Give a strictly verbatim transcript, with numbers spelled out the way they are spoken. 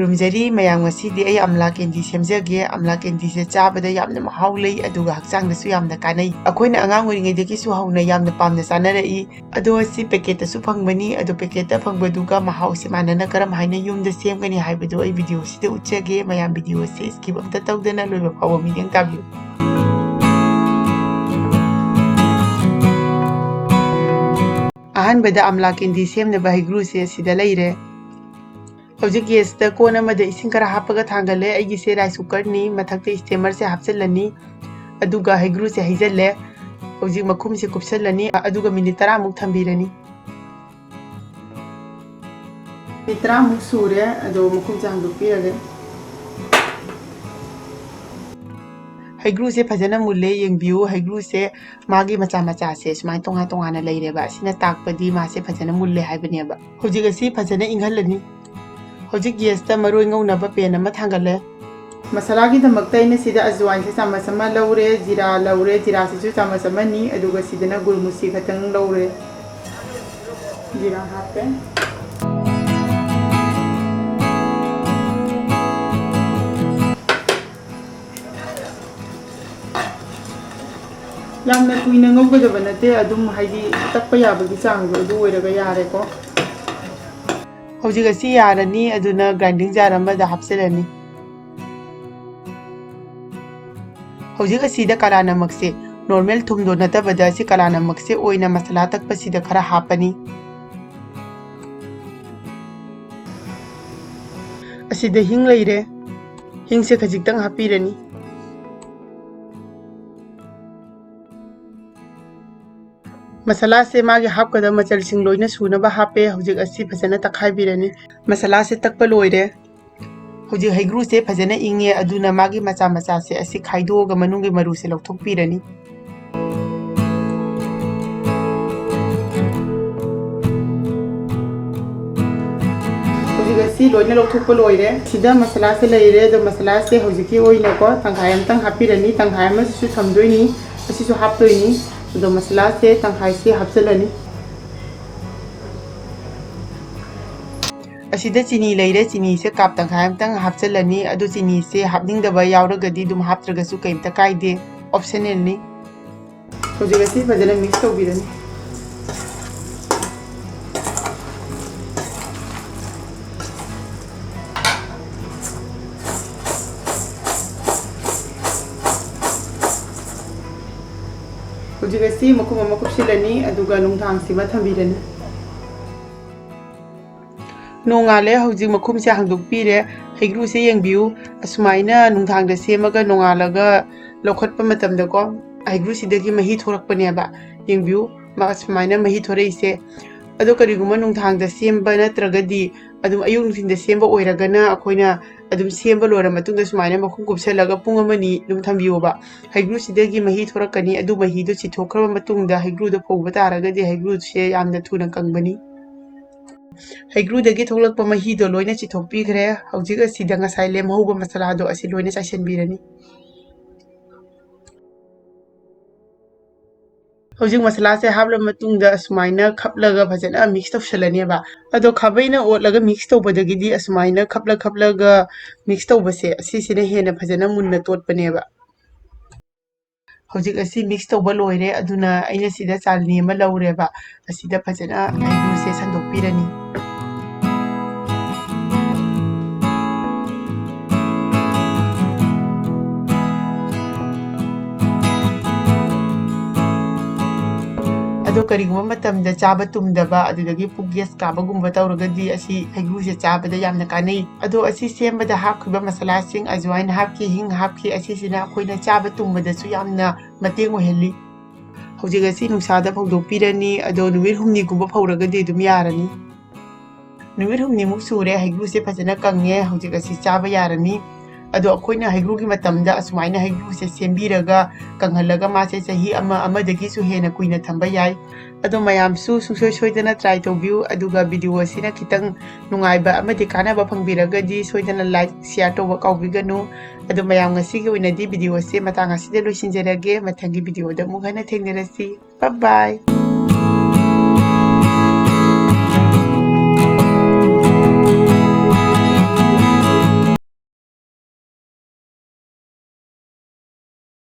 ꯈꯨꯔꯨꯝꯖꯔꯤ ꯃꯌꯥꯝ, ꯉꯁꯤꯗꯤ ꯑꯩ ꯑꯝꯂꯥ ꯀꯦꯟꯗꯤ ꯁꯦꯝꯖꯒꯦ꯫ ꯑꯝꯂꯥ ꯀꯦꯟꯗꯤꯁꯦ ꯆꯥꯕꯗ ꯌꯥꯝꯅ ꯃꯍꯥꯎ ꯂꯩ, ꯑꯗꯨꯒ ꯍꯛꯆꯥꯡꯗꯁꯨ ꯌꯥꯝꯅ ꯀꯥꯟꯅꯩ꯫ ꯑꯩꯈꯣꯏꯅ ꯑꯉꯥꯡ ꯑꯣꯏꯔꯤꯉꯩꯗꯒꯤꯁꯨ ꯍꯧꯅ ꯌꯥꯝꯅ ꯄꯥꯝꯅ ꯆꯥꯅꯔꯛꯏ꯫ ꯑꯗꯣ ꯁꯤ ꯄꯦꯀꯦꯠꯇꯁꯨ ꯐꯪꯕꯅꯤ꯫ ꯑꯗꯣ ꯄꯦꯀꯦꯠꯇ ꯐꯪꯕꯗꯨꯒ ꯃꯍꯥꯎꯁꯦ ꯃꯥꯟꯅꯅ ꯀꯔꯝ ꯍꯥꯏꯅ ꯌꯨꯝꯗ ꯁꯦꯝꯒꯅꯤ ꯍꯥꯏꯕꯗꯨ ꯑꯩ ꯚꯤꯗꯤꯑꯣꯁꯤꯗ ꯎꯠꯆꯒꯦ꯫ ꯃꯌꯥꯝ ꯚꯤꯗꯤꯑꯣꯁꯦ skip ꯑꯝꯇ ꯇꯧꯗꯅ ꯂꯣꯏꯕ ꯐꯥꯎꯕ ꯃꯤꯠꯌꯦꯡ ꯇꯥꯕꯤꯌꯨ꯫ ꯑꯍꯥꯟꯕꯗ ꯑꯝꯂꯥ ꯀꯦꯟꯗꯤ ꯁꯦꯝꯅꯕ ꯍꯩꯒ꯭ꯔꯨꯁꯦ ꯁꯤꯗ ꯂꯩꯔꯦ꯫ ꯍꯧꯖꯤꯛ ꯒꯦꯁꯇ ꯀꯣꯟ ꯑꯃꯗ ꯏꯁꯤꯡ ꯈꯔ ꯍꯥꯞꯄꯒ ꯊꯥꯡꯒꯠꯂꯦ꯫ ꯑꯩꯒꯤꯁꯦ ꯔꯥꯏꯁ ꯀꯨꯀꯔꯅꯤ, ꯃꯊꯛꯇ ꯁ꯭ꯇꯦꯃꯔꯁꯦ ꯍꯥꯞꯆꯤꯜꯂꯅꯤ꯫ ꯑꯗꯨꯒ ꯍꯩꯒ꯭ꯔꯨꯁꯦ ꯍꯩꯖꯤꯜꯂꯦ꯫ ꯍꯧꯖꯤꯛ ꯃꯈꯨꯝꯁꯦ ꯀꯨꯞꯁꯜꯂꯅꯤ, ꯑꯗꯨꯒ ꯃꯤꯅꯤꯠ ꯇꯔꯥꯃꯨꯛ ꯊꯝꯕꯤꯔꯅꯤ꯫ ꯃꯤꯅꯤꯠ ꯇꯔꯥꯃꯨꯛ ꯁꯨꯔꯦ, ꯑꯗꯣ ꯃꯈꯨꯝꯁꯦ ꯍꯥꯡꯗꯣꯛꯄꯤꯔꯒꯦ꯫ ꯍꯩꯒ꯭ꯔꯨꯁꯦ ꯐꯖꯅ ꯃꯨꯜꯂꯦ, ꯌꯦꯡꯕꯤꯌꯨ꯫ ꯍꯩꯒ꯭ꯔꯨꯁꯦ ꯃꯥꯒꯤ ꯃꯆꯥ ꯃꯆꯥꯁꯦ ꯁꯨꯃꯥꯏꯅ ꯇꯣꯉꯥꯟ ꯇꯣꯉꯥꯟꯅ ꯂꯩꯔꯦꯕ꯫ ꯑꯁꯤꯅ ꯇꯥꯛꯄꯗꯤ ꯃꯥꯁꯦ ꯐꯖꯅ ꯃꯨꯜꯂꯦ ꯍꯥꯏꯕꯅꯦꯕ꯫ ꯍꯧꯖꯤꯛ ꯑꯁꯤ ꯐꯖꯅ ꯏꯪꯍꯜꯂꯅꯤ꯫ ꯍꯧꯖꯤꯛ ꯒꯦꯁꯇ ꯃꯔꯣꯏ ꯉꯧꯅꯕ ꯄꯦꯟ ꯑꯃ ꯊꯥꯡꯒꯠꯂꯦ꯫ ꯃꯁꯥꯂꯥꯒꯤꯗꯃꯛꯇ ꯑꯩꯅ ꯁꯤꯗ ꯑꯖꯋꯥꯏꯟꯁꯦ ꯆꯥꯃꯁ ꯑꯃ ꯂꯧꯔꯦ, ꯖꯤꯔꯥ ꯂꯧꯔꯦ, ꯖꯤꯔꯥꯁꯤꯁꯨ ꯆꯥꯃꯁ ꯑꯃꯅꯤ, ꯑꯗꯨꯒ ꯁꯤꯗꯅ ꯒꯨꯜꯃꯨꯁꯤ ꯈꯛꯇꯪ ꯂꯧꯔꯦ꯫ ꯖꯤꯔꯥ ꯍꯥꯞꯄꯦ꯫ ꯌꯥꯝꯅ ꯀꯨꯏꯅ ꯉꯧꯒꯗꯕ ꯅꯠꯇꯦ, ꯑꯗꯨꯝ ꯍꯥꯏꯗꯤ ꯇꯛꯄ ꯌꯥꯕꯒꯤ ꯆꯥꯡꯗꯣ ꯑꯗꯨ ꯑꯣꯏꯔꯒ ꯌꯥꯔꯦꯀꯣ꯫ ꯍꯧꯖꯤꯛ ꯑꯁꯤ ꯌꯥꯔꯅꯤ, ꯑꯗꯨꯅ grinding jar ꯑꯃꯗ ꯍꯥꯞꯆꯤꯜꯂꯅꯤ꯫ ꯍꯧꯖꯤꯛ ꯑꯁꯤꯗ ꯀꯥꯂꯥ ꯅꯃꯛꯁꯦ, ꯅꯣꯔꯃꯦꯜ ꯊꯨꯝꯗꯣ ꯅꯠꯇꯕꯗ ꯑꯁꯤ ꯀꯥꯂꯥ ꯅꯃꯛꯁꯦ ꯑꯣꯏꯅ ꯃꯁꯥꯂꯥ ꯇꯛꯄꯁꯤꯗ ꯈꯔ ꯍꯥꯞꯄꯅꯤ꯫ ꯑꯁꯤꯗ ꯍꯤꯡ ꯂꯩꯔꯦ, ꯍꯤꯡꯁꯦ ꯈꯖꯤꯛꯇꯪ ꯍꯥꯞꯄꯤꯔꯅꯤ꯫ ꯃꯁꯥꯂꯥꯁꯦ ꯃꯥꯒꯤ ꯍꯥꯞꯀꯗꯕ ꯃꯆꯜꯁꯤꯡ ꯂꯣꯏꯅ ꯁꯨꯅꯕ ꯍꯥꯞꯄꯦ꯫ ꯍꯧꯖꯤꯛ ꯑꯁꯤ ꯐꯖꯅ ꯇꯛꯈꯥꯏꯕꯤꯔꯅꯤ꯫ ꯃꯁꯥꯂꯥꯁꯦ ꯇꯛꯄ ꯂꯣꯏꯔꯦ꯫ ꯍꯧꯖꯤꯛ ꯍꯩꯒ꯭ꯔꯨꯁꯦ ꯐꯖꯅ ꯏꯪꯉꯦ, ꯑꯗꯨꯅ ꯃꯥꯒꯤ ꯃꯆꯥ ꯃꯆꯥꯁꯦ ꯑꯁꯤ ꯈꯥꯏꯗꯣꯛꯑꯒ ꯃꯅꯨꯡꯒꯤ ꯃꯔꯨꯁꯦ ꯂꯧꯊꯣꯛꯄꯤꯔꯅꯤ꯫ ꯍꯧꯖꯤꯛ ꯑꯁꯤ ꯂꯣꯏꯅ ꯂꯧꯊꯣꯛꯄ ꯂꯣꯏꯔꯦ꯫ ꯁꯤꯗ ꯃꯁꯥꯂꯥꯁꯦ ꯂꯩꯔꯦ, ꯑꯗꯣ ꯃꯁꯥꯂꯥꯁꯦ ꯍꯧꯖꯤꯛꯀꯤ ꯑꯣꯏꯅꯀꯣ ꯇꯪꯈꯥꯏ ꯑꯃꯇꯪ ꯍꯥꯞꯄꯤꯔꯅꯤ, ꯇꯪꯈꯥꯏ ꯑꯃꯁꯤꯁꯨ ꯊꯝꯗꯣꯏꯅꯤ, ꯑꯁꯤꯁꯨ ꯍꯥꯞꯇꯣꯏꯅꯤ꯫ ꯑꯗꯣ ꯃꯁꯥꯂꯥꯁꯦ ꯇꯪꯈꯥꯏꯁꯦ ꯍꯥꯞꯆꯤꯜꯂꯅꯤ꯫ ꯑꯁꯤꯗ ꯆꯤꯅꯤ ꯂꯩꯔꯦ, ꯆꯤꯅꯤꯁꯦ ꯀꯞ ꯇꯪꯈꯥꯏ ꯑꯃꯇꯪ ꯍꯥꯞꯆꯤꯜꯂꯅꯤ꯫ ꯑꯗꯨ ꯆꯤꯅꯤꯁꯦ ꯍꯥꯞꯅꯤꯡꯗꯕ ꯌꯥꯎꯔꯒꯗꯤ ꯑꯗꯨꯝ ꯍꯥꯞꯇ꯭ꯔꯒꯁꯨ ꯀꯩꯝꯇ ꯀꯥꯏꯗꯦ, optionalꯅꯤ꯫ ꯍꯧꯖꯤꯛ ꯑꯁꯤ ꯐꯖꯅ mix ꯇꯧꯕꯤꯔꯅꯤ꯫ ꯍꯧꯖꯤꯛ ꯑꯁꯤ ꯃꯈꯨꯝ ꯑꯃ ꯀꯨꯞꯁꯤꯜꯂꯅꯤ, ꯑꯗꯨꯒ ꯅꯨꯡꯗꯥꯡꯁꯤꯃ ꯊꯝꯕꯤꯔꯅꯤ꯫ ꯅꯣꯡꯉꯥꯜꯂꯦ, ꯍꯧꯖꯤꯛ ꯃꯈꯨꯝꯁꯦ ꯍꯥꯡꯗꯣꯛꯄꯤꯔꯦ꯫ ꯍꯩꯒ꯭ꯔꯨꯁꯦ ꯌꯦꯡꯕꯤꯌꯨ, ꯑꯁꯨꯃꯥꯏꯅ ꯅꯨꯡꯗꯥꯡꯗ ꯁꯦꯝꯃꯒ ꯅꯣꯡꯉꯥꯜꯂꯒ ꯂꯧꯈꯠꯄ ꯃꯇꯝꯗꯀꯣ, ꯍꯩꯒ꯭ꯔꯨꯁꯤꯗꯒꯤ ꯃꯍꯤ ꯊꯣꯔꯛꯄꯅꯦꯕ꯫ ꯌꯦꯡꯕꯤꯌꯨ, ꯃꯥ ꯁꯨꯃꯥꯏꯅ ꯃꯍꯤ ꯊꯣꯔꯛꯏꯁꯦ꯫ ꯑꯗꯣ ꯀꯔꯤꯒꯨꯝꯕ ꯅꯨꯡꯗꯥꯡꯗ ꯁꯦꯝꯕ ꯅꯠꯇ꯭ꯔꯒꯗꯤ ꯑꯗꯨꯝ ꯑꯌꯨꯛ ꯅꯨꯡꯊꯤꯟꯗ ꯁꯦꯝꯕ ꯑꯣꯏꯔꯒꯅ ꯑꯩꯈꯣꯏꯅ ꯑꯗꯨꯝ ꯁꯦꯝꯕ ꯂꯣꯏꯔ ꯃꯇꯨꯡꯗ ꯁꯨꯃꯥꯏꯅ ꯃꯈꯨꯝ ꯀꯨꯞꯁꯜꯂꯒ ꯄꯨꯡ ꯑꯃꯅꯤ ꯑꯗꯨꯝ ꯊꯝꯕꯤꯌꯣꯕ꯫ ꯍꯩꯒ꯭ꯔꯨꯁꯤꯗꯒꯤ ꯃꯍꯤ ꯊꯣꯔꯛꯀꯅꯤ, ꯑꯗꯨ ꯃꯍꯤꯗꯣ ꯆꯤꯊꯣꯛꯈ꯭ꯔꯕ ꯃꯇꯨꯡꯗ ꯍꯩꯒ꯭ꯔꯨꯗꯣ ꯐꯧꯕ ꯇꯥꯔꯒꯗꯤ ꯍꯩꯒ꯭ꯔꯨꯁꯦ ꯌꯥꯝꯅ ꯊꯨꯅ ꯀꯪꯕꯅꯤ꯫ ꯍꯩꯒ꯭ꯔꯨꯗꯒꯤ ꯊꯣꯛꯂꯛꯄ ꯃꯍꯤꯗꯣ ꯂꯣꯏꯅ ꯆꯤꯊꯣꯛꯄꯤꯈ꯭ꯔꯦ꯫ ꯍꯧꯖꯤꯛ ꯑꯁꯤꯗ ꯉꯁꯥꯏ ꯂꯦꯝꯍꯧꯕ ꯃꯁꯥꯂꯥꯗꯣ ꯑꯁꯤ ꯂꯣꯏꯅ ꯆꯥꯏꯁꯤꯟꯕꯤꯔꯅꯤ꯫ ꯍꯧꯖꯤꯛ ꯃꯁꯥꯂꯥꯁꯦ ꯍꯥꯞꯂꯕ ꯃꯇꯨꯡꯗ ꯑꯁꯨꯃꯥꯏꯅ ꯈꯞꯂꯒ ꯐꯖꯅ mix ꯇꯧꯁꯜꯂꯅꯦꯕ꯫ ꯑꯗꯣ ꯈꯥꯕꯩꯅ ꯑꯣꯠꯂꯒ mix ꯇꯧꯕꯗꯒꯤꯗꯤ ꯑꯁꯨꯃꯥꯏꯅ ꯈꯞꯂ ꯈꯞꯂꯒ mix ꯇꯧꯕꯁꯦ, ꯑꯁꯤꯁꯤꯅ ꯍꯦꯟꯅ ꯐꯖꯅ ꯃꯨꯟꯅ ꯇꯣꯠꯄꯅꯦꯕ꯫ ꯍꯧꯖꯤꯛ ꯑꯁꯤ mix ꯇꯧꯕ ꯂꯣꯏꯔꯦ, ꯑꯗꯨꯅ ꯑꯩꯅ ꯁꯤꯗ ꯆꯥꯂꯅꯤ ꯑꯃ ꯂꯧꯔꯦꯕ꯫ ꯑꯁꯤꯗ ꯐꯖꯅ ꯍꯩꯒ꯭ꯔꯨꯁꯦ ꯁꯟꯗꯣꯛꯄꯤꯔꯅꯤ꯫ ꯑꯗꯣ ꯀꯔꯤꯒꯨꯝꯕ ꯃꯇꯝꯗ ꯆꯥꯕ ꯇꯨꯝꯗꯕ, ꯑꯗꯨꯗꯒꯤ ꯄꯨꯛ gas ꯀꯥꯕꯒꯨꯝꯕ ꯇꯧꯔꯒꯗꯤ ꯑꯁꯤ ꯍꯩꯒ꯭ꯔꯨꯁꯦ ꯆꯥꯕꯗ ꯌꯥꯝꯅ ꯀꯥꯟꯅꯩ꯫ ꯑꯗꯣ ꯑꯁꯤ ꯁꯦꯝꯕꯗ ꯍꯥꯞꯈꯤꯕ ꯃꯁꯥꯂꯥꯁꯤꯡ, ꯑꯖꯋꯥꯏꯟ ꯍꯥꯞꯈꯤ, ꯍꯤꯡ ꯍꯥꯞꯈꯤ, ꯑꯁꯤꯁꯤꯅ ꯑꯩꯈꯣꯏꯅ ꯆꯥꯕ ꯇꯨꯝꯕꯗꯁꯨ ꯌꯥꯝꯅ ꯃꯇꯦꯡ ꯑꯣꯏꯍꯜꯂꯤ꯫ ꯍꯧꯖꯤꯛ ꯑꯁꯤ ꯅꯨꯡꯁꯥꯗ ꯐꯧꯗꯣꯛꯄꯤꯔꯅꯤ, ꯑꯗꯣ ꯅꯨꯃꯤꯠ ꯍꯨꯝꯅꯤꯒꯨꯝꯕ ꯐꯧꯔꯒꯗꯤ ꯑꯗꯨꯝ ꯌꯥꯔꯅꯤ꯫ ꯅꯨꯃꯤꯠ ꯍꯨꯝꯅꯤꯃꯨꯛ ꯁꯨꯔꯦ, ꯍꯩꯒ꯭ꯔꯨꯁꯦ ꯐꯖꯅ ꯀꯪꯉꯦ, ꯍꯧꯖꯤꯛ ꯑꯁꯤ ꯆꯥꯕ ꯌꯥꯔꯅꯤ꯫ ꯑꯗꯣ ꯑꯩꯈꯣꯏꯅ ꯍꯩꯒ꯭ꯔꯨꯒꯤ ꯃꯇꯝꯗ ꯑꯁꯨꯃꯥꯏꯅ ꯍꯩꯒ꯭ꯔꯨꯁꯦ ꯁꯦꯝꯕꯤꯔꯒ ꯀꯪꯍꯜꯂꯒ ꯃꯥꯁꯦ ꯆꯍꯤ ꯑꯃ ꯑꯃꯗꯒꯤꯁꯨ ꯍꯦꯟꯅ ꯀꯨꯏꯅ ꯊꯝꯕ ꯌꯥꯏ꯫ ꯑꯗꯣ ꯃꯌꯥꯝꯁꯨ ꯁꯨꯡꯁꯣꯏ ꯁꯣꯏꯗꯅ try ꯇꯧꯕꯤꯌꯨ, ꯑꯗꯨꯒ video ꯑꯁꯤꯅ ꯈꯤꯇꯪ ꯅꯨꯡꯉꯥꯏꯕ ꯑꯃꯗꯤ ꯀꯥꯟꯅꯕ ꯐꯪꯕꯤꯔꯒꯗꯤ ꯁꯣꯏꯗꯅ like, share ꯇꯧꯕ ꯀꯥꯎꯕꯤꯒꯅꯨ꯫ ꯑꯗꯣ ꯃꯌꯥꯝ ꯉꯁꯤꯒꯤ ꯑꯣꯏꯅꯗꯤ video ꯑꯁꯤ ꯃꯇꯥꯡ ꯑꯁꯤꯗ ꯂꯣꯏꯁꯤꯟꯖꯔꯒꯦ꯫ ꯃꯊꯪꯒꯤ videoꯗ ꯑꯃꯨꯛ ꯍꯟꯅ ꯊꯦꯡꯅꯔꯁꯤ꯫ Bye bye꯫